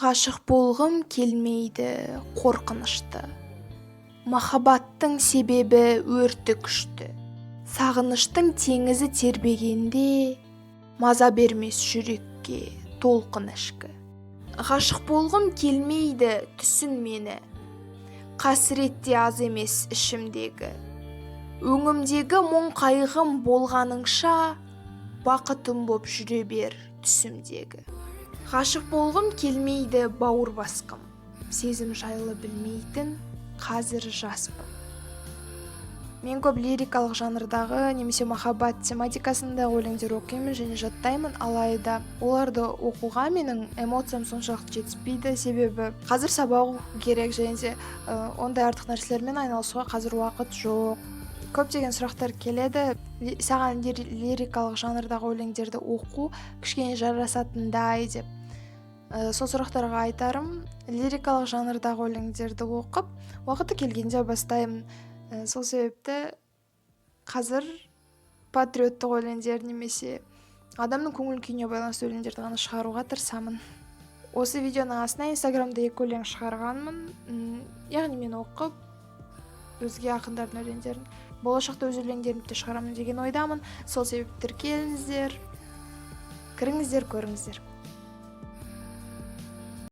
Ғашық болғым келмейді, қорқынышты. Махаббаттың себебі өрті күшті. Сағыныштың теңізі тербегенде, маза бермес жүрекке толқын ішкі. Ғашық болғым келмейді, түсін мені. Қасірет те аз емес ішімдегі. Өңімдегі мұң қайғым болғаныңша, бақытым боп жүре бер түсімдегі. Ғашық болғым келмейді, бауыр басқым. Сезім жайлы білмейтін қазір жаспын. Мен көп лирикалық жанрдағы немесе махаббат тематикасындағы өлеңдер оқимын және жаттаймын, алайда оларды оқуға менің эмоциям соншалықты жетіспейді, себебі қазір сабақ оқу керек және де ондай артық нәрселермен айналысуға қазір уақыт жоқ. Көптеген сұрақтар келеді: саған лирикалық жанрдағы өлеңдерді оқу кішкене жарасатындай деп. Сол сұрақтарға айтарым: лирикалық жанрдағы өлеңдерді оқып, уақыты келгенде бастаймын. Сол себепті қазір патриоттық өлеңдер немесе адамның көңіл күйіне байланысты өлеңдерді ғана шығаруға тырысамын. Осы видеоның астына Инстаграмда екі өлең шығарғанмын, яғни мен оқып өзге ақындардың өлеңдерін, болашақта өз өлеңдерімді де шығарамын деген ойдамын. Сол себепті тіркеліңіздер, кіріңіздер, көріңіздер.